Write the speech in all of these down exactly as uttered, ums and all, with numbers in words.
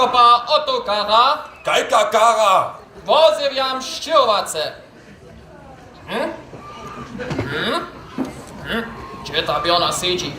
Papa, oto kara. Kajka kara? Wozjewjam sćěhowace. Hm? Hm? Hm? Hdźe ta bjorna sedźi?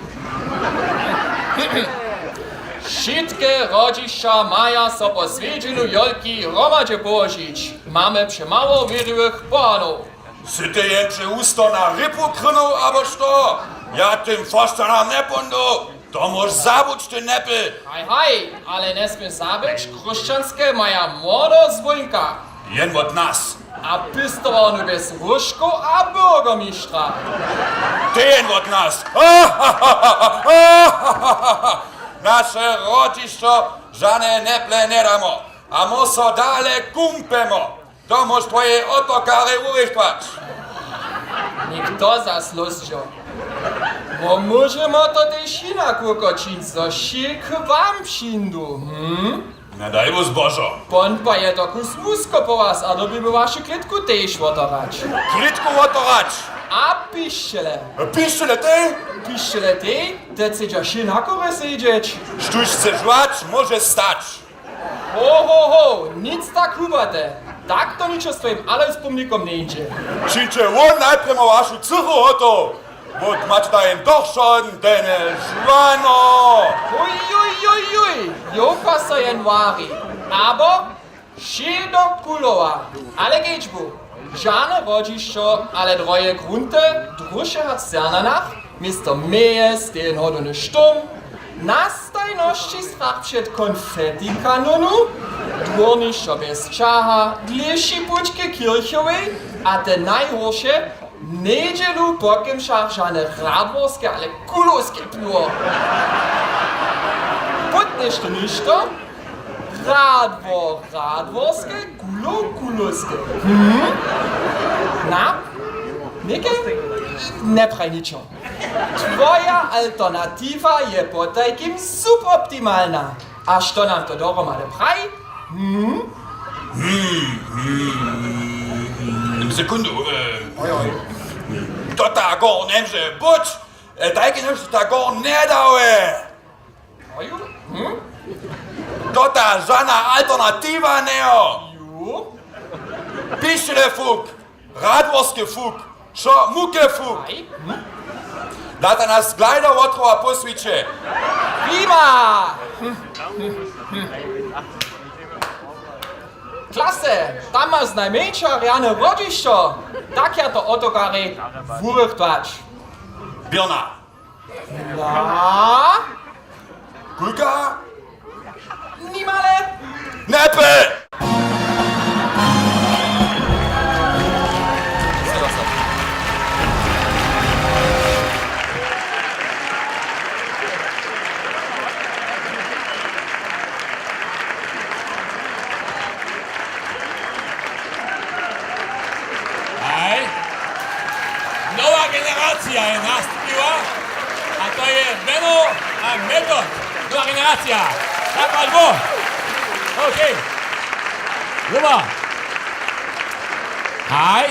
Wšitke hrodźišća maja so po swjedźenju jólki hromadźe połožić. Mamy přemało wěriwych pohanow. Sy ty jen při husto na rěpu krynył, abo što? Ja tym fošćanam njepóńdu. To móž zabuć, ty njepy. Haj, haj, ale njesměš zabyć, Chróšćanske maja młodo zwónka. Jen wot nas. A pěstowarnu bjez róžkow a byrgomištra. Ty jen wot nas. Naše hrodźišćo žane neple njedamo. A my so dale kumpemo. To móž twojej otokarjej wurěchtwać. Nětko zas lósćo. Wo móžemo to tež hinak wukočić, zo wšě k wam přińdu, hm? Njedaj Bóh zbožo. Pón pa je to kus wusko po was a dyrbi by wašu klětku tež wotorać. Klětku wotorać? A pišćele. Pišćele tej? Pišćele tej, te chcedźa wšě na chórje sedźeć. Štóž chceš žwać, móže stać. Ho, ho, ho, nic tak hubate. Tak to ničo z twojim Alojspomnikom njejće. Čińće wón najprjemo wašu cychu hotow. Wot maće da jen dochšon, dene žwano. Juj, juj, juj, juj, jo, pa so jen wari. Abo wšě do Kulowa. Ale kedźbu. Žane hrodźišćo, ale droje grunty, druše hač w Zernanach, město meje steje hodowny štóm, na stajnosći strach před konfetikanonu, dwórnišćo bjez ćaha, dlěši puć k kěrchowej a te najhórše, njedźelu po kemšach žane radworske, ale kulowske piwo. Pót něšto něšto, radwor, radworske, kulow, kulowske. Hm? Na? Něke? Njepraj ničo. Twoja alternatiwa je potajkim suboptimalna. A što nam to dohromady praji? Hm? Sekundu. E, to tako njemóže być. E, tajke něšto tako njedaje. Aju? Hm? To ta žana alternatiwa njejo. Ju? Pišćele fuk, radworske fuk, šo muke fuk. Aj? Hm? Data nas glajda wotrowa po swiće. Prima! Klase, tam maš znajmjeńša rjane hrodźišćo. Tak ja to otokarjej wurěchtwać. Běrna. Ja? Kulka? Nimale? Njepy! Haj. Nowa generacija je nastupiła, a to je Beno a Metod. Nowa generacija. Napad dwóch. Okej. Luba. Haj.